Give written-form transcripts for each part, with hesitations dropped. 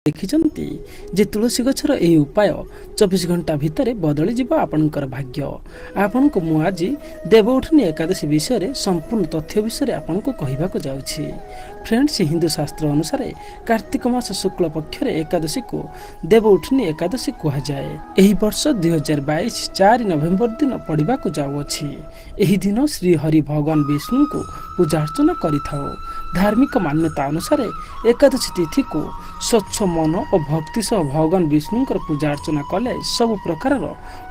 ଦେଖିଛନ୍ତି ଯେ ତୁଳସୀ ଗଛର ଏହି ଉପାୟ 24 ଘଣ୍ଟା ଭିତରେ ବଦଳିଯିବ ଆପଣଙ୍କର ଭାଗ୍ୟ। ଆପଣଙ୍କୁ ମୁଁ ଆଜି ଦେବଉଠୁନି ଏକାଦଶୀ ବିଷୟରେ ସମ୍ପୂର୍ଣ୍ଣ ତଥ୍ୟ ବିଷୟରେ ଆପଣଙ୍କୁ କହିବାକୁ ଯାଉଛି। ଫ୍ରେଣ୍ଡସ୍, ହିନ୍ଦୁ ଶାସ୍ତ୍ର ଅନୁସାରେ କାର୍ତ୍ତିକ ମାସ ଶୁକ୍ଳ ପକ୍ଷରେ ଏକାଦଶୀକୁ ଦେବଉଠୁନି ଏକାଦଶୀ କୁହାଯାଏ। ଏହି ବର୍ଷ 2022 4 ନଭେମ୍ବର ଦିନ ପଡ଼ିବାକୁ ଯାଉଅଛି। ଏହି ଦିନ ଶ୍ରୀ ହରି ଭଗବାନ ବିଷ୍ଣୁଙ୍କୁ ପୂଜା ଅର୍ଚ୍ଚନା କରିଥାଉ। ଧାର୍ମିକ ମାନ୍ୟତା ଅନୁସାରେ ଏକାଦଶୀ ତିଥିକୁ ସ୍ୱଚ୍ଛ ମନ ଓ ଭକ୍ତି ସହ ଭଗବାନ ବିଷ୍ଣୁଙ୍କର ପୂଜା ଅର୍ଚ୍ଚନା କଲେ ସବୁ ପ୍ରକାରର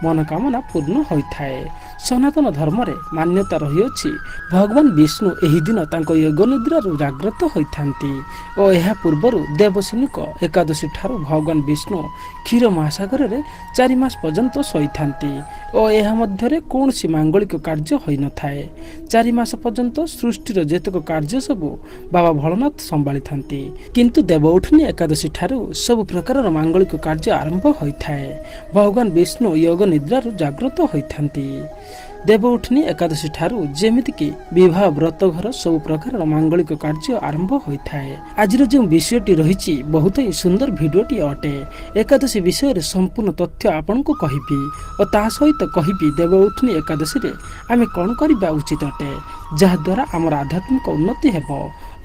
ମନୋକାମନା ପୂର୍ଣ୍ଣ ହୋଇଥାଏ। ସନାତନ ଧର୍ମରେ ମାନ୍ୟତା ରହିଅଛି, ଭଗବାନ ବିଷ୍ଣୁ ଏହି ଦିନ ତାଙ୍କ ଯୋଗ ନିଦ୍ରାରୁ ଜାଗ୍ରତ ହୋଇଥାନ୍ତି ଓ ଏହା ପୂର୍ବରୁ ଦେବଶୟନ ଏକାଦଶୀ ଠାରୁ ଭଗବାନ ବିଷ୍ଣୁ କ୍ଷୀର ମହାସାଗରରେ 4 ମାସ ପର୍ଯ୍ୟନ୍ତ ଶୋଇଥାନ୍ତି ଓ ଏହା ମଧ୍ୟରେ କୌଣସି ମାଙ୍ଗଳିକ କାର୍ଯ୍ୟ ହୋଇନଥାଏ। 4 ମାସ ପର୍ଯ୍ୟନ୍ତ ସୃଷ୍ଟିର ଯେତେକ କାର୍ଯ୍ୟ ସବୁ ବାବା ଭୋଳନାଥ ସମ୍ଭାଳିଥାନ୍ତି। କିନ୍ତୁ ଦେବ ଉଠୁନି ଏକାଦଶୀ ଠାରୁ ସବୁ ପ୍ରକାରର ମାଙ୍ଗଳିକ କାର୍ଯ୍ୟ ଆରମ୍ଭ ହୋଇଥାଏ। ଭଗବାନ ବିଷ୍ଣୁ ଯୋଗ ନିଦ୍ରାରୁ ଜାଗ୍ରତ ହୋଇଥାନ୍ତି। ଦେବ ଉଠୁନି ଏକାଦଶୀ ଠାରୁ ଯେମିତିକି ବିବାହ, ବ୍ରତଘର, ସବୁ ପ୍ରକାରର ମାଙ୍ଗଳିକ କାର୍ଯ୍ୟ ଆରମ୍ଭ ହୋଇଥାଏ। ଆଜିର ଯେଉଁ ବିଷୟଟି ରହିଛି, ବହୁତ ହିଁ ସୁନ୍ଦର ଭିଡ଼ିଓଟି ଅଟେ। ଏକାଦଶୀ ବିଷୟରେ ସମ୍ପୂର୍ଣ୍ଣ ତଥ୍ୟ ଆପଣଙ୍କୁ କହିବି ଓ ତା ସହିତ କହିବି ଦେବ ଉଠୁନି ଏକାଦଶୀରେ ଆମେ କ'ଣ କରିବା ଉଚିତ ଅଟେ, ଯାହାଦ୍ୱାରା ଆମର ଆଧ୍ୟାତ୍ମିକ ଉନ୍ନତି ହେବ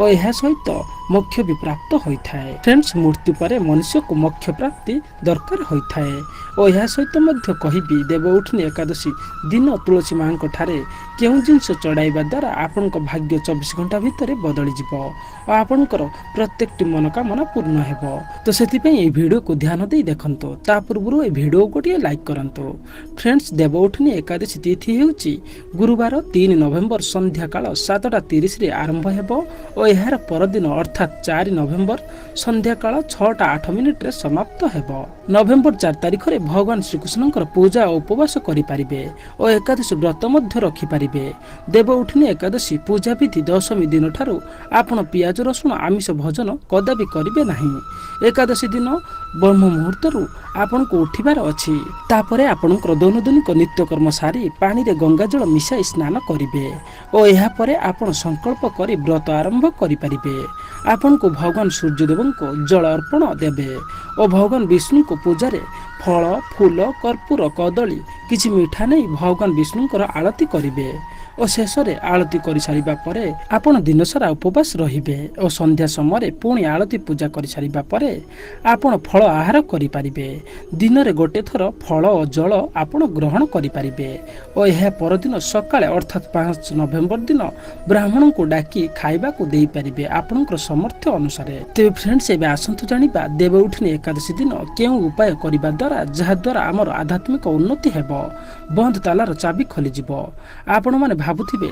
ଓ ଏହା ସହିତ ମୋକ୍ଷ ବି ପ୍ରାପ୍ତ ହୋଇଥାଏ। ଫ୍ରେଣ୍ଡସ୍, ମୃତ୍ୟୁ ପରେ ମନୁଷ୍ୟକୁ ମୋକ୍ଷ ପ୍ରାପ୍ତି ଦରକାର ହୋଇଥାଏ। ଓ ଏହା ସହିତ ମଧ୍ୟ କହିବି, ଦେବ ଉଠୁନି ଏକାଦଶୀ ଦିନ ତୁଳସୀ ମାଙ୍କ ଠାରେ କେଉଁ ଜିନିଷ ଚଢ଼ାଇବା ଦ୍ୱାରା ଆପଣଙ୍କ ଭାଗ୍ୟ 24 ଘଣ୍ଟା ଭିତରେ ବଦଳିଯିବ ଓ ଆପଣଙ୍କର ପ୍ରତ୍ୟେକଟି ମନୋକାମନା ପୂର୍ଣ୍ଣ ହେବ। ତ ସେଥିପାଇଁ ଏହି ଭିଡ଼ିଓକୁ ଧ୍ୟାନ ଦେଇ ଦେଖନ୍ତୁ। ତା ପୂର୍ବରୁ ଏହି ଭିଡ଼ିଓକୁ ଗୋଟିଏ ଲାଇକ୍ କରନ୍ତୁ। ଫ୍ରେଣ୍ଡସ୍, ଦେବ ଉଠୁନି ଏକାଦଶୀ ତିଥି ହେଉଛି ଗୁରୁବାର 3 ନଭେମ୍ବର ସନ୍ଧ୍ୟାକାଳ 7:30ରେ ଆରମ୍ଭ ହେବ ଓ ଏହାର ପରଦିନ ଅର୍ଥାତ୍ 4 ନଭେମ୍ବର ସନ୍ଧ୍ୟାକାଳ 6ଟା 8 ମିନିଟ୍ରେ ସମାପ୍ତ ହେବ। ନଭେମ୍ବର 4 ତାରିଖରେ ଭଗବାନ ଶ୍ରୀକୃଷ୍ଣଙ୍କର ପୂଜା ଓ ଉପବାସ କରିପାରିବେ ଓ ଏକାଦଶୀ ବ୍ରତ ମଧ୍ୟ ରଖିପାରିବେ। ଦେବ ଉଠୁନି ଏକାଦଶୀ ପୂଜା ବିଧି: ଦଶମୀ ଦିନଠାରୁ ଆପଣ ପିଆଜ ରସୁଣ ଆମିଷ ଭୋଜନ କଦାପି କରିବେ ନାହିଁ। ଏକାଦଶୀ ଦିନ ବ୍ରହ୍ମ ମୁହୂର୍ତ୍ତରୁ ଆପଣଙ୍କୁ ଉଠିବାର ଅଛି। ତାପରେ ଆପଣଙ୍କର ଦୈନନ୍ଦିନ ନିତ୍ୟକର୍ମ ସାରି ପାଣିରେ ଗଙ୍ଗାଜଳ ମିଶାଇ ସ୍ନାନ କରିବେ ଓ ଏହାପରେ ଆପଣ ସଂକଳ୍ପ କରି ବ୍ରତ ଆରମ୍ଭ କରିପାରିବେ। ଆପଣଙ୍କୁ ଭଗବାନ ସୂର୍ଯ୍ୟଦେବଙ୍କୁ ଜଳ ଅର୍ପଣ ଦେବେ ଓ ଭଗବାନ ବିଷ୍ଣୁଙ୍କୁ ପୂଜାରେ ଫଳ, ଫୁଲ, କର୍ପୂର, କଦଳୀ, କିଛି ମିଠା ନେଇ ଭଗବାନ ବିଷ୍ଣୁଙ୍କର ଆଳତି କରିବେ ଓ ଶେଷରେ ଆଳତି କରିସାରିବା ପରେ ଆପଣ ଦିନସାରା ଉପବାସ ରହିବେ ଓ ସନ୍ଧ୍ୟା ସମୟରେ ପୁଣି ଆଳତି ପୂଜା କରିସାରିବା ପରେ ଆପଣ ଫଳ ଆହାର କରିପାରିବେ। ଦିନରେ ଗୋଟେ ଥର ଫଳ ଓ ଜଳ ଆପଣ ଗ୍ରହଣ କରିପାରିବେ ଓ ଏହା ପରଦିନ ସକାଳେ ଅର୍ଥାତ୍ 5 ନଭେମ୍ବର ଦିନ ବ୍ରାହ୍ମଣଙ୍କୁ ଡାକି ଖାଇବାକୁ ଦେଇପାରିବେ ଆପଣଙ୍କର ସାମର୍ଥ୍ୟ ଅନୁସାରେ। ତେବେ ଫ୍ରେଣ୍ଡସ୍, ଏବେ ଆସନ୍ତୁ ଜାଣିବା ଦେବ ଉଠିନି ଏକାଦଶୀ ଦିନ କେଉଁ ଉପାୟ କରିବା ଦ୍ୱାରା, ଯାହାଦ୍ୱାରା ଆମର ଆଧ୍ୟାତ୍ମିକ ଉନ୍ନତି ହେବ, ବନ୍ଦ ତାଲାର ଚାବି ଖୋଲିଯିବ। ଆପଣମାନେ ଭାବୁଥିବେ,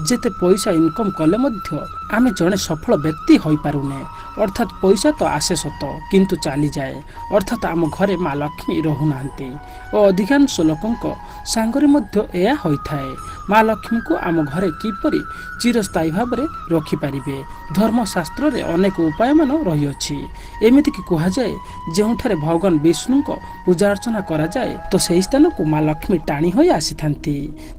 ଯେତେ ପଇସା ଇନକମ୍ କଲେ ମଧ୍ୟ ଆମେ ଜଣେ ସଫଳ ବ୍ୟକ୍ତି ହୋଇପାରୁନେ। ଅର୍ଥାତ୍ ପଇସା ତ ଆସେ ସତ, କିନ୍ତୁ ଚାଲିଯାଏ। ଅର୍ଥାତ୍ ଆମ ଘରେ ମା ଲକ୍ଷ୍ମୀ ରହୁନାହାନ୍ତି ଓ ଅଧିକାଂଶ ଲୋକଙ୍କ ସାଙ୍ଗରେ ମଧ୍ୟ ଏହା ହୋଇଥାଏ। ମା ଲକ୍ଷ୍ମୀଙ୍କୁ ଆମ ଘରେ କିପରି ଚିରସ୍ଥାୟୀ ଭାବରେ ରଖିପାରିବେ? ଧର୍ମଶାସ୍ତ୍ରରେ ଅନେକ ଉପାୟମାନ ରହିଅଛି। ଏମିତିକି କୁହାଯାଏ, ଯେଉଁଠାରେ ଭଗବାନ ବିଷ୍ଣୁଙ୍କ ପୂଜା ଅର୍ଚ୍ଚନା କରାଯାଏ, ତ ସେହି ସ୍ଥାନକୁ ମା ଲକ୍ଷ୍ମୀ ଟାଣି ହୋଇ ଆସିଥାନ୍ତି।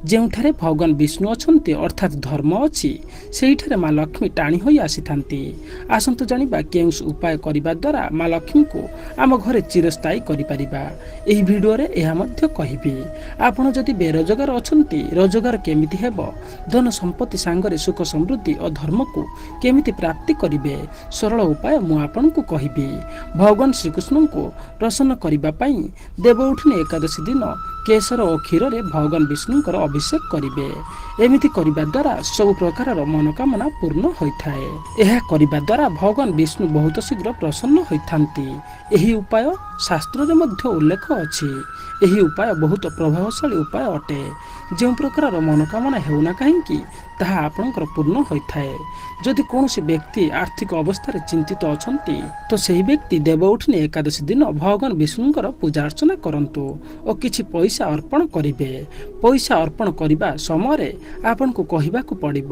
ଯେଉଁଠାରେ ଭଗବାନ ବିଷ୍ଣୁ ଅଛନ୍ତି, ଅର୍ଥାତ୍ ଧର୍ମ ଅଛି, ସେଇଠାରେ ମା ଲକ୍ଷ୍ମୀ ଟାଣି ହୋଇ ଆସିଥାନ୍ତି। ଆସନ୍ତୁ ଜାଣିବା କେଉଁ ଉପାୟ କରିବା ଦ୍ୱାରା ମା ଲକ୍ଷ୍ମୀଙ୍କୁ ଆମ ଘରେ ଚିରସ୍ଥାୟୀ କରିପାରିବା। ଏହି ଭିଡ଼ିଓରେ ଏହା ମଧ୍ୟ କହିବି, ଆପଣ ଯଦି ବେରୋଜଗାର ଅଛନ୍ତି, ରୋଜଗାର କେମିତି ହେବ, ଧନ ସମ୍ପତ୍ତି ସାଙ୍ଗରେ ସୁଖ ସମୃଦ୍ଧି ଓ ଧର୍ମକୁ କେମିତି ପ୍ରାପ୍ତି କରିବେ, ସରଳ ଉପାୟ ମୁଁ ଆପଣଙ୍କୁ କହିବି। ଭଗବାନ ଶ୍ରୀକୃଷ୍ଣଙ୍କୁ ପ୍ରସନ୍ନ କରିବା ପାଇଁ ଦେବ ଉଠିନି ଏକାଦଶୀ ଦିନ କେଶର ଓ କ୍ଷୀରରେ ଭଗବାନ ବିଷ୍ଣୁଙ୍କର ଅଭିଷେକ କରିବେ। ଏମିତି କରିବା ଦ୍ୱାରା ସବୁ ପ୍ରକାରର ମନୋକାମନା ପୂର୍ଣ୍ଣ ହୋଇଥାଏ। ଏହା କରିବା ଦ୍ୱାରା ଭଗବାନ ବିଷ୍ଣୁ ବହୁତ ଶୀଘ୍ର ପ୍ରସନ୍ନ ହୋଇଥାନ୍ତି। ଏହି ଉପାୟ ଶାସ୍ତ୍ରରେ ମଧ୍ୟ ଉଲ୍ଲେଖ ଅଛି। ଏହି ଉପାୟ ବହୁତ ପ୍ରଭାବଶାଳୀ ଉପାୟ ଅଟେ। ଯେଉଁ ପ୍ରକାରର ମନୋକାମନା ହେଉନା କାହିଁକି, ତାହା ଆପଣଙ୍କର ପୂର୍ଣ୍ଣ ହୋଇଥାଏ। ଯଦି କୌଣସି ବ୍ୟକ୍ତି ଆର୍ଥିକ ଅବସ୍ଥାରେ ଚିନ୍ତିତ ଅଛନ୍ତି, ତ ସେହି ବ୍ୟକ୍ତି ଦେବ ଉଠିନି ଏକାଦଶୀ ଦିନ ଭଗବାନ ବିଷ୍ଣୁଙ୍କର ପୂଜା ଅର୍ଚ୍ଚନା କରନ୍ତୁ ଓ କିଛି ପଇସା ଅର୍ପଣ କରିବେ। ପଇସା ଅର୍ପଣ କରିବା ସମୟରେ ଆପଣଙ୍କୁ କହିବାକୁ ପଡ଼ିବ,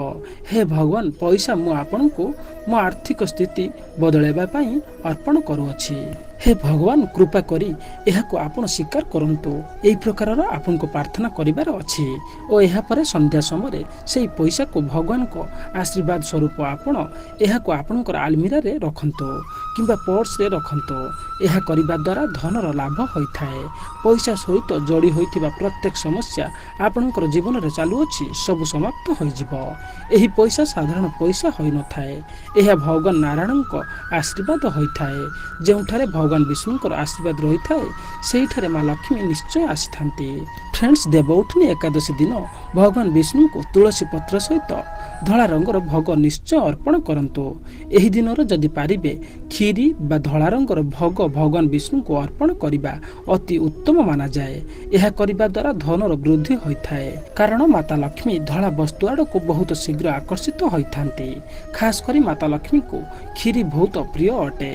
"ହେ ଭଗବାନ, ପଇସା ମୁଁ ଆପଣଙ୍କୁ ମୋ ଆର୍ଥିକ ସ୍ଥିତି ବଦଳାଇବା ପାଇଁ ଅର୍ପଣ କରୁଅଛି। ହେ ଭଗବାନ, କୃପା କରି ଏହାକୁ ଆପଣ ସ୍ୱୀକାର କରନ୍ତୁ। ଏହି ପ୍ରକାରର ଆପଣଙ୍କୁ ପ୍ରାର୍ଥନା କରିବାର ଅଛି ଓ ଏହାପରେ ସନ୍ଧ୍ୟା ସମୟରେ ସେହି ପଇସାକୁ ଭଗବାନଙ୍କ ଆଶୀର୍ବାଦ ସ୍ୱରୂପ ଆପଣ ଏହାକୁ ଆପଣଙ୍କର ଆଲମିରାରେ ରଖନ୍ତୁ କିମ୍ବା ପର୍ସରେ ରଖନ୍ତୁ। ଏହା କରିବା ଦ୍ୱାରା ଧନର ଲାଭ ହୋଇଥାଏ। ପଇସା ସହିତ ଯୋଡ଼ି ହୋଇଥିବା ପ୍ରତ୍ୟେକ ସମସ୍ୟା ଆପଣଙ୍କର ଜୀବନରେ ଚାଲୁଅଛି, ସବୁ ସମାପ୍ତ ହୋଇଯିବ। ଏହି ପଇସା ସାଧାରଣ ପଇସା ହୋଇନଥାଏ। ଏହା ଭଗବାନ ନାରାୟଣଙ୍କ ଆଶୀର୍ବାଦ ହୋଇଥାଏ। ଯେଉଁଠାରେ ଭଗବାନ ବିଷ୍ଣୁଙ୍କର ଆଶୀର୍ବାଦ ରହିଥାଏ, ସେହିଠାରେ ମା ଲକ୍ଷ୍ମୀ ନିଶ୍ଚୟ ଆସିଥାନ୍ତି। ଫ୍ରେଣ୍ଡସ୍, ଦେବଉଠୁନି ଏକାଦଶୀ ଦିନ ଭଗବାନ ବିଷ୍ଣୁଙ୍କୁ ତୁଳସୀ ପତ୍ର ସହିତ ଧଳା ରଙ୍ଗର ଭୋଗ ନିଶ୍ଚୟ ଅର୍ପଣ କରନ୍ତୁ। ଏହି ଦିନର ଯଦି ପାରିବେ, କ୍ଷୀରି ବା ଧଳା ରଙ୍ଗର ଭୋଗ ଭଗବାନ ବିଷ୍ଣୁଙ୍କୁ ଅର୍ପଣ କରିବା ଅତି ଉତ୍ତମ ମାନାଯାଏ। ଏହା କରିବା ଦ୍ୱାରା ଧନର ବୃଦ୍ଧି ହୋଇଥାଏ, କାରଣ ମାତା ଲକ୍ଷ୍ମୀ ଧଳା ବସ୍ତୁ ଆଡ଼କୁ ବହୁତ ଶୀଘ୍ର ଆକର୍ଷିତ ହୋଇଥାନ୍ତି। ଖାସ କରି ମାତା ଲକ୍ଷ୍ମୀଙ୍କୁ କ୍ଷୀରି ବହୁତ ପ୍ରିୟ ଅଟେ।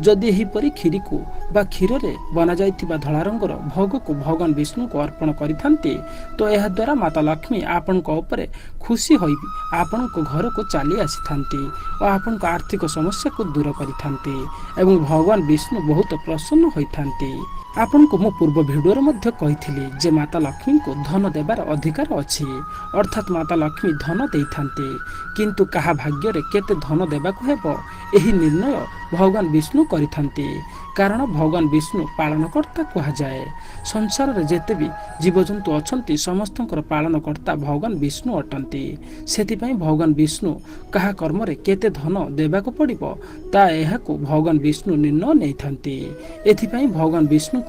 ଯଦି ଏହିପରି କ୍ଷୀରିକୁ ବା କ୍ଷୀରରେ ବନାଯାଇଥିବା ଧଳା ରଙ୍ଗର ଭୋଗକୁ ଭଗବାନ ବିଷ୍ଣୁଙ୍କୁ ଅର୍ପଣ କରିଥାନ୍ତି, ତ ଏହାଦ୍ୱାରା ମାତା ଲକ୍ଷ୍ମୀ ଆପଣଙ୍କ ଉପରେ ଖୁସି ହୋଇ ଆପଣଙ୍କ ଘରକୁ ଚାଲି ଆସିଥାନ୍ତି ଓ ଆପଣଙ୍କ ଆର୍ଥିକ ସମସ୍ୟାକୁ ଦୂର କରିଥାନ୍ତି ଏବଂ ଭଗବାନ ବିଷ୍ଣୁ ବହୁତ ପ୍ରସନ୍ନ ହୋଇଥାନ୍ତି। ଆପଣଙ୍କୁ ମୁଁ ପୂର୍ବ ଭିଡ଼ିଓରେ ମଧ୍ୟ କହିଥିଲି ଯେ ମାତା ଲକ୍ଷ୍ମୀଙ୍କୁ ଧନ ଦେବାର ଅଧିକାର ଅଛି, ଅର୍ଥାତ୍ ମାତା ଲକ୍ଷ୍ମୀ ଧନ ଦେଇଥାନ୍ତି। କିନ୍ତୁ କାହା ଭାଗ୍ୟରେ କେତେ ଧନ ଦେବାକୁ ହେବ, ଏହି ନିର୍ଣ୍ଣୟ ଭଗବାନ ବିଷ୍ଣୁ କରିଥାନ୍ତି, କାରଣ ଭଗବାନ ବିଷ୍ଣୁ ପାଳନକର୍ତ୍ତା କୁହାଯାଏ। ସଂସାରରେ ଯେତେ ବି ଜୀବଜନ୍ତୁ ଅଛନ୍ତି, ସମସ୍ତଙ୍କର ପାଳନକର୍ତ୍ତା ଭଗବାନ ବିଷ୍ଣୁ ଅଟନ୍ତି। ସେଥିପାଇଁ ଭଗବାନ ବିଷ୍ଣୁ କାହା କର୍ମରେ କେତେ ଧନ ଦେବାକୁ ପଡ଼ିବ, ତା ଏହାକୁ ଭଗବାନ ବିଷ୍ଣୁ ନିର୍ଣ୍ଣୟ ନେଇଥାନ୍ତି। ଏଥିପାଇଁ ଭଗବାନ ବିଷ୍ଣୁଙ୍କୁ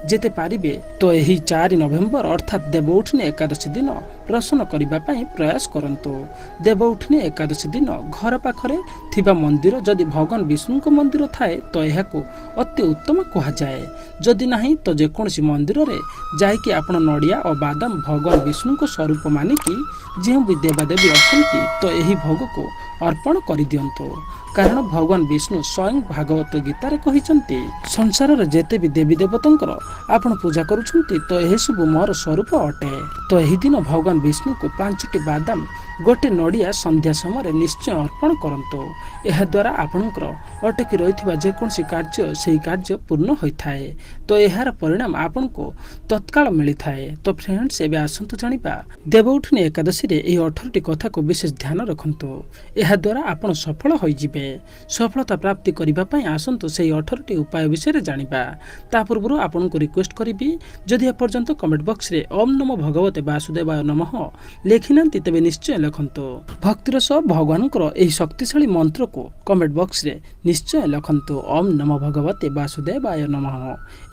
ଯେତେ ପାରିବେ ତ ଏହି 4 ନଭେମ୍ବର, ଅର୍ଥାତ୍ ଦେବଉଠୁନି ଏକାଦଶୀ ଦିନ ପ୍ରସନ୍ନ କରିବା ପାଇଁ ପ୍ରୟାସ କରନ୍ତୁ। ଦେବଉଠୁନି ଏକାଦଶୀ ଦିନ ଘର ପାଖରେ ଥିବା ମନ୍ଦିର, ଯଦି ଭଗବାନ ବିଷ୍ଣୁଙ୍କ ମନ୍ଦିର ଥାଏ ତ ଏହାକୁ ଅତି ଉତ୍ତମ କୁହାଯାଏ। ଯଦି ନାହିଁ ତ ଯେକୌଣସି ମନ୍ଦିରରେ ଯାଇକି ଆପଣ ନଡ଼ିଆ ଓ ବାଦାମ ଭଗବାନ ବିଷ୍ଣୁଙ୍କ ସ୍ୱରୂପ ମାନିକି ଯେଉଁ ବି ଦେବାଦେବୀ ଅଛନ୍ତି, ତ ଏହି ଭୋଗକୁ ଅର୍ପଣ କରିଦିଅନ୍ତୁ। କାରଣ ଭଗବାନ ବିଷ୍ଣୁ ସ୍ୱୟଂ ଭାଗବତ ଗୀତାରେ କହିଛନ୍ତି, ସଂସାରରେ ଯେତେ ବି ଦେବୀ ଦେବତାଙ୍କର ଆପଣ ପୂଜା କରୁଛନ୍ତି, ତ ଏହିସବୁ ମୋର ସ୍ୱରୂପ ଅଟେ। ତ ଏହି ଦିନ ଭଗବାନ ବିଷ୍ଣୁଙ୍କୁ ପାଞ୍ଚଟି ବାଦାମ, ଗୋଟେ ନଡ଼ିଆ ସନ୍ଧ୍ୟା ସମୟରେ ନିଶ୍ଚୟ ଅର୍ପଣ କରନ୍ତୁ। ଏହାଦ୍ୱାରା ଆପଣଙ୍କର ଅଟକି ରହିଥିବା ଯେକୌଣସି କାର୍ଯ୍ୟ, ସେହି କାର୍ଯ୍ୟ ପୂର୍ଣ୍ଣ ହୋଇଥାଏ। ତ ଏହାର ପରିଣାମ ଆପଣଙ୍କୁ ତତ୍କାଳ ମିଳିଥାଏ। ତ ଫ୍ରେଣ୍ଡସ୍, ଏବେ ଆସନ୍ତୁ ଜାଣିବା ଦେବଉଠୁନି ଏକାଦଶୀରେ ଏହି 18ଟି କଥାକୁ ବିଶେଷ ଧ୍ୟାନ ରଖନ୍ତୁ। ଏହାଦ୍ୱାରା ଆପଣ ସଫଳ ହୋଇଯିବେ। ସଫଳତା ପ୍ରାପ୍ତି କରିବା ପାଇଁ ଆସନ୍ତୁ ସେହି 18ଟି ଉପାୟ ବିଷୟରେ ଜାଣିବା। ତା ପୂର୍ବରୁ ଆପଣଙ୍କୁ ରିକ୍ୱେଷ୍ଟ କରିବି, ଯଦି ଏପର୍ଯ୍ୟନ୍ତ କମେଣ୍ଟ ବକ୍ସରେ ଓମ୍ ନମୋ ଭଗବତେ ବାସୁଦେବାୟ ନମଃ ଲେଖିନାହାନ୍ତି, ତେବେ ନିଶ୍ଚୟ ଲେଖନ୍ତୁ। ଭକ୍ତିର ସହ ଭଗବାନଙ୍କର ଏହି ଶକ୍ତିଶାଳୀ ମନ୍ତ୍ରକୁ କମେଣ୍ଟ ବକ୍ସରେ ନିଶ୍ଚୟ ଲେଖନ୍ତୁ, ଓମ୍ ନମୋ ଭଗବତେ ବାସୁଦେବାୟ ନମଃ।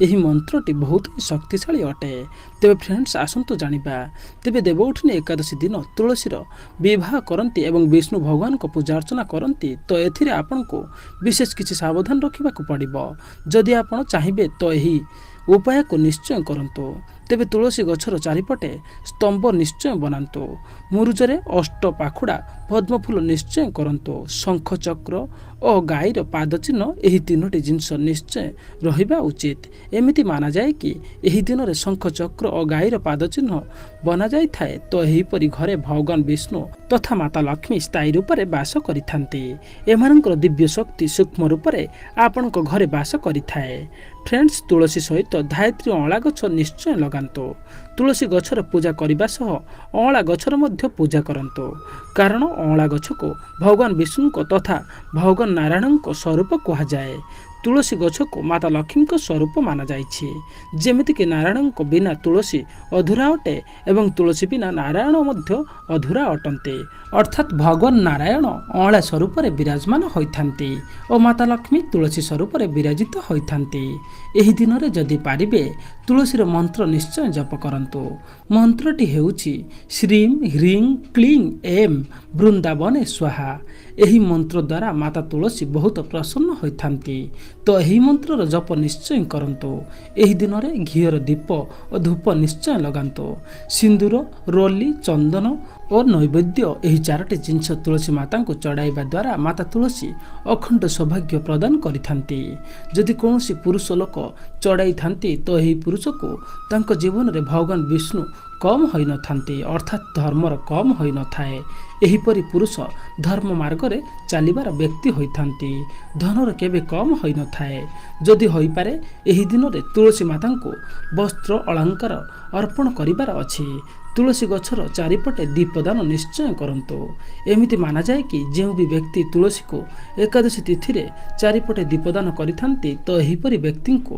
ଏହି ମନ୍ତ୍ରଟି ବହୁତ ହିଁ ଶକ୍ତିଶାଳୀ ଅଟେ। ତେବେ ଫ୍ରେଣ୍ଡସ୍, ଆସନ୍ତୁ ଜାଣିବା। ତେବେ ଦେବଉଠୁନି ଏକାଦଶୀ ଦିନ ତୁଳସୀର ବିବାହ କରନ୍ତି ଏବଂ ବିଷ୍ଣୁ ଭଗବାନଙ୍କ ପୂଜା ଅର୍ଚ୍ଚନା କରନ୍ତି, ତ ଏଥିରେ ଆପଣଙ୍କୁ ବିଶେଷ କିଛି ସାବଧାନ ରଖିବାକୁ ପଡ଼ିବ। ଯଦି ଆପଣ ଚାହିଁବେ ତ ଏହି ଉପାୟକୁ ନିଶ୍ଚୟ କରନ୍ତୁ। ତେବେ ତୁଳସୀ ଗଛର ଚାରିପଟେ ସ୍ତମ୍ଭ ନିଶ୍ଚୟ ବନାନ୍ତୁ। ମୁରୁଜରେ ଅଷ୍ଟ ପାଖୁଡ଼ା ପଦ୍ମଫୁଲ ନିଶ୍ଚୟ କରନ୍ତୁ। ଶଙ୍ଖ, ଚକ୍ର ଓ ଗାଈର ପାଦଚିହ୍ନ, ଏହି ତିନୋଟି ଜିନିଷ ନିଶ୍ଚୟ ରହିବା ଉଚିତ। ଏମିତି ମାନାଯାଏ କି ଏହି ଦିନରେ ଶଙ୍ଖ, ଚକ୍ର ଓ ଗାଈର ପାଦଚିହ୍ନ ବନାଯାଇଥାଏ, ତ ଏହିପରି ଘରେ ଭଗବାନ ବିଷ୍ଣୁ ତଥା ମାତା ଲକ୍ଷ୍ମୀ ସ୍ଥାୟୀ ରୂପରେ ବାସ କରିଥାନ୍ତି। ଏମାନଙ୍କର ଦିବ୍ୟ ଶକ୍ତି ସୂକ୍ଷ୍ମ ରୂପରେ ଆପଣଙ୍କ ଘରେ ବାସ କରିଥାଏ। ଫ୍ରେଣ୍ଡସ୍, ତୁଳସୀ ସହିତ ଧାୟତ୍ରୀ ଅଁଳା ଗଛ ନିଶ୍ଚୟ ଲଗାନ୍ତୁ। ତୁଳସୀ ଗଛର ପୂଜା କରିବା ସହ ଅଁଳା ଗଛର ମଧ୍ୟ ପୂଜା କରନ୍ତୁ, କାରଣ ଅଁଳା ଗଛକୁ ଭଗବାନ ବିଷ୍ଣୁଙ୍କ ତଥା ଭଗବାନ ନାରାୟଣଙ୍କ ସ୍ୱରୂପ କୁହାଯାଏ। ତୁଳସୀ ଗଛକୁ ମାତା ଲକ୍ଷ୍ମୀଙ୍କ ସ୍ୱରୂପ ମାନାଯାଇଛି। ଯେମିତିକି ନାରାୟଣଙ୍କ ବିନା ତୁଳସୀ ଅଧୁରା ଅଟେ ଏବଂ ତୁଳସୀ ବିନା ନାରାୟଣ ମଧ୍ୟ ଅଧୁରା ଅଟନ୍ତି। ଅର୍ଥାତ୍ ଭଗବାନ ନାରାୟଣ ଅଁଳା ସ୍ୱରୂପରେ ବିରାଜମାନ ହୋଇଥାନ୍ତି ଓ ମାତା ଲକ୍ଷ୍ମୀ ତୁଳସୀ ସ୍ୱରୂପରେ ବିରାଜିତ ହୋଇଥାନ୍ତି। ଏହି ଦିନରେ ଯଦି ପାରିବେ, ତୁଳସୀର ମନ୍ତ୍ର ନିଶ୍ଚୟ ଜପ କରନ୍ତୁ। ମନ୍ତ୍ରଟି ହେଉଛି ଶ୍ରୀಂ ହ୍ରିଂ କ୍ଲିଂ ଏମ୍ ବୃନ୍ଦାବନେ ସ୍ୱାହା। ଏହି ମନ୍ତ୍ର ଦ୍ୱାରା ମାତା ତୁଳସୀ ବହୁତ ପ୍ରସନ୍ନ ହୋଇଥାନ୍ତି। ତ ଏହି ମନ୍ତ୍ରର ଜପ ନିଶ୍ଚୟ କରନ୍ତୁ। ଏହି ଦିନରେ ଘିଅର ଦୀପ ଓ ଧୂପ ନିଶ୍ଚୟ ଲଗାନ୍ତୁ। ସିନ୍ଦୁର, ରୋଲି, ଚନ୍ଦନ ଓ ନୈବେଦ୍ୟ, ଏହି ଚାରୋଟି ଜିନିଷ ତୁଳସୀ ମାତାଙ୍କୁ ଚଢ଼ାଇବା ଦ୍ୱାରା ମାତା ତୁଳସୀ ଅଖଣ୍ଡ ସୌଭାଗ୍ୟ ପ୍ରଦାନ କରିଥାନ୍ତି। ଯଦି କୌଣସି ପୁରୁଷ ଲୋକ ଚଢ଼ାଇଥାନ୍ତି, ତ ଏହି ପୁରୁଷକୁ ତାଙ୍କ ଜୀବନରେ ଭଗବାନ ବିଷ୍ଣୁ କମ୍ ହୋଇନଥାନ୍ତି, ଅର୍ଥାତ୍ ଧର୍ମର କମ୍ ହୋଇନଥାଏ। ଏହିପରି ପୁରୁଷ ଧର୍ମ ମାର୍ଗରେ ଚାଲିବାର ବ୍ୟକ୍ତି ହୋଇଥାନ୍ତି। ଧନର କେବେ କମ୍ ହୋଇନଥାଏ। ଯଦି ହୋଇପାରେ, ଏହି ଦିନରେ ତୁଳସୀ ମାତାଙ୍କୁ ବସ୍ତ୍ର, ଅଳଙ୍କାର ଅର୍ପଣ କରିବାର ଅଛି। ତୁଳସୀ ଗଛର ଚାରିପଟେ ଦୀପଦାନ ନିଶ୍ଚୟ କରନ୍ତୁ। ଏମିତି ମାନାଯାଏ କି ଯେଉଁ ବି ବ୍ୟକ୍ତି ତୁଳସୀକୁ ଏକାଦଶୀ ତିଥିରେ ଚାରିପଟେ ଦୀପଦାନ କରିଥାନ୍ତି, ତ ଏହିପରି ବ୍ୟକ୍ତିଙ୍କୁ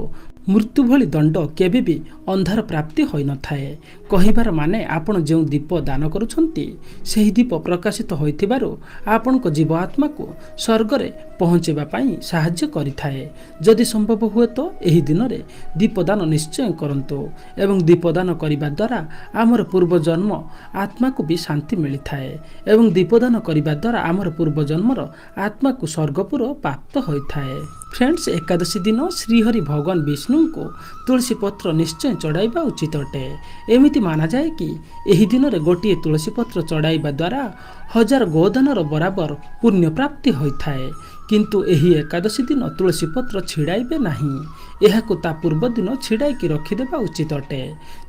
ମୃତ୍ୟୁ ଭଳି ଦଣ୍ଡ କେବେ ବି ଅନ୍ଧାର ପ୍ରାପ୍ତି ହୋଇନଥାଏ। କହିବାର ମାନେ, ଆପଣ ଯେଉଁ ଦୀପ ଦାନ କରୁଛନ୍ତି, ସେହି ଦୀପ ପ୍ରକାଶିତ ହୋଇଥିବାରୁ ଆପଣଙ୍କ ଜୀବ ଆତ୍ମାକୁ ସ୍ୱର୍ଗରେ ପହଞ୍ଚାଇବା ପାଇଁ ସାହାଯ୍ୟ କରିଥାଏ। ଯଦି ସମ୍ଭବ ହୁଏ, ତ ଏହି ଦିନରେ ଦୀପଦାନ ନିଶ୍ଚୟ କରନ୍ତୁ ଏବଂ ଦୀପଦାନ କରିବା ଦ୍ୱାରା ଆମର ପୂର୍ବଜନ୍ମ ଆତ୍ମାକୁ ବି ଶାନ୍ତି ମିଳିଥାଏ ଏବଂ ଦୀପଦାନ କରିବା ଦ୍ୱାରା ଆମର ପୂର୍ବଜନ୍ମର ଆତ୍ମାକୁ ସ୍ୱର୍ଗପୁର ପ୍ରାପ୍ତ ହୋଇଥାଏ। ଫ୍ରେଣ୍ଡସ୍, ଏକାଦଶୀ ଦିନ ଶ୍ରୀହରି ଭଗବାନ ବିଷ୍ଣୁଙ୍କୁ ତୁଳସୀ ପତ୍ର ନିଶ୍ଚୟ ଚଢ଼ାଇବା ଉଚିତ ଅଟେ। ଏମିତି ମାନାଯାଏ କି ଏହି ଦିନରେ ଗୋଟିଏ ତୁଳସୀ ପତ୍ର ଚଢ଼ାଇବା ଦ୍ୱାରା ହଜାର ଗୋଦାନର ବରାବର ପୁଣ୍ୟ ପ୍ରାପ୍ତି ହୋଇଥାଏ। କିନ୍ତୁ ଏହି ଏକାଦଶୀ ଦିନ ତୁଳସୀ ପତ୍ର ଛିଡ଼ାଇବେ ନାହିଁ। ଏହାକୁ ତା ପୂର୍ବ ଦିନ ଛିଡ଼ାଇକି ରଖିଦେବା ଉଚିତ ଅଟେ।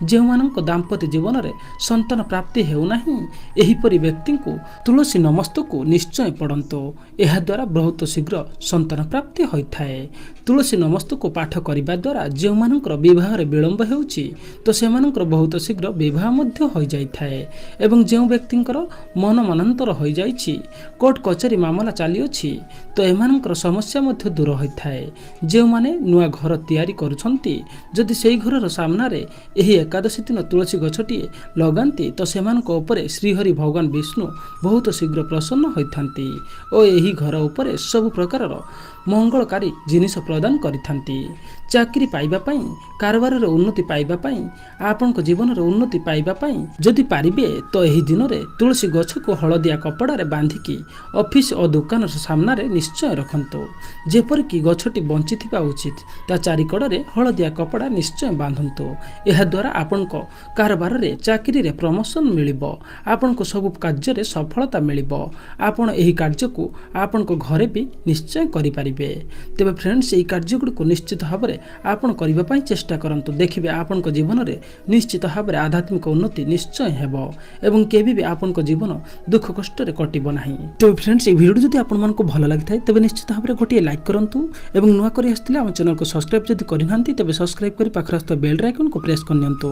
ଯେଉଁମାନଙ୍କ ଦାମ୍ପତ୍ୟ ଜୀବନରେ ସନ୍ତାନ ପ୍ରାପ୍ତି ହେଉନାହିଁ, ଏହିପରି ବ୍ୟକ୍ତିଙ୍କୁ ତୁଳସୀ ନମସ୍ତକୁ ନିଶ୍ଚୟ ପଢ଼ନ୍ତୁ। ଏହାଦ୍ୱାରା ବହୁତ ଶୀଘ୍ର ସନ୍ତାନ ପ୍ରାପ୍ତି ହୋଇଥାଏ। ତୁଳସୀ ନମସ୍ତକୁ ପାଠ କରିବା ଦ୍ୱାରା ଯେଉଁମାନଙ୍କର ବିବାହରେ ବିଳମ୍ବ ହେଉଛି, ତ ସେମାନଙ୍କର ବହୁତ ଶୀଘ୍ର ବିବାହ ମଧ୍ୟ ହୋଇଯାଇଥାଏ ଏବଂ ଯେଉଁ ବ୍ୟକ୍ତିଙ୍କର ମନ ମନାନ୍ତର ହୋଇଯାଇଛି, କୋର୍ଟ କଚେରୀ ମାମଲା ଚାଲିଅଛି, ତ ଏମାନଙ୍କର ସମସ୍ୟା ମଧ୍ୟ ଦୂର ହୋଇଥାଏ। ଯେଉଁମାନେ ନୂଆ ଘର ତିଆରି କରୁଛନ୍ତି, ଯଦି ସେହି ଘରର ସାମ୍ନାରେ ଏହି ଏକାଦଶୀ ଦିନ ତୁଳସୀ ଗଛଟିଏ ଲଗାନ୍ତି, ତ ସେମାନଙ୍କ ଉପରେ ଶ୍ରୀହରି ଭଗବାନ ବିଷ୍ଣୁ ବହୁତ ଶୀଘ୍ର ପ୍ରସନ୍ନ ହୋଇଥାନ୍ତି ଓ ଏହି ଘର ଉପରେ ସବୁ ପ୍ରକାରର ମଙ୍ଗଳକାରୀ ଜିନିଷ ପ୍ରଦାନ କରିଥାନ୍ତି। ଚାକିରି ପାଇବା ପାଇଁ, କାରବାରରେ ଉନ୍ନତି ପାଇବା ପାଇଁ, ଆପଣଙ୍କ ଜୀବନରେ ଉନ୍ନତି ପାଇବା ପାଇଁ ଯଦି ପାରିବେ, ତ ଏହି ଦିନରେ ତୁଳସୀ ଗଛକୁ ହଳଦିଆ କପଡ଼ାରେ ବାନ୍ଧିକି ଅଫିସ ଓ ଦୋକାନର ସାମ୍ନାରେ ନିଶ୍ଚୟ ରଖନ୍ତୁ। ଯେପରିକି ଗଛଟି ବଞ୍ଚିଥିବା ଉଚିତ, ତା ଚାରିକଡ଼ରେ ହଳଦିଆ କପଡ଼ା ନିଶ୍ଚୟ ବାନ୍ଧନ୍ତୁ। ଏହାଦ୍ୱାରା ଆପଣଙ୍କ କାରବାରରେ, ଚାକିରିରେ ପ୍ରମୋସନ୍ ମିଳିବ। ଆପଣଙ୍କୁ ସବୁ କାର୍ଯ୍ୟରେ ସଫଳତା ମିଳିବ। ଆପଣ ଏହି କାର୍ଯ୍ୟକୁ ଆପଣଙ୍କ ଘରେ ବି ନିଶ୍ଚୟ କରିପାରିବେ। ତେବେ ଫ୍ରେଣ୍ଡସ୍, ଏହି କାର୍ଯ୍ୟଗୁଡ଼ିକୁ ନିଶ୍ଚିତ ଭାବରେ ଆପଣ କରିବା ପାଇଁ ଚେଷ୍ଟା କରନ୍ତୁ। ଦେଖିବେ, ଆପଣଙ୍କ ଜୀବନରେ ନିଶ୍ଚିତ ଭାବରେ ଆଧ୍ୟାତ୍ମିକ ଉନ୍ନତି ନିଶ୍ଚୟ ହେବ ଏବଂ କେବେ ବି ଆପଣଙ୍କ ଜୀବନ ଦୁଃଖ କଷ୍ଟରେ କଟିବ ନାହିଁ। ତେବେ ଫ୍ରେଣ୍ଡସ୍, ଏହି ଭିଡ଼ିଓ ଯଦି ଆପଣମାନଙ୍କୁ ଭଲ ଲାଗିଥାଏ, ତେବେ ନିଶ୍ଚିତ ଭାବରେ ଗୋଟିଏ ଲାଇକ୍ କରନ୍ତୁ ଏବଂ ନୂଆ କରି ଆସିଥିଲେ ଆମ ଚ୍ୟାନେଲକୁ ସବସ୍କ୍ରାଇବ୍ ଯଦି କରିନାହାନ୍ତି, ତେବେ ସବସ୍କ୍ରାଇବ୍ କରି ପାଖରେ ଆସୁଥିବା ବେଲ୍ ଆଇକନ୍କୁ ପ୍ରେସ୍ କରିନିଅନ୍ତୁ।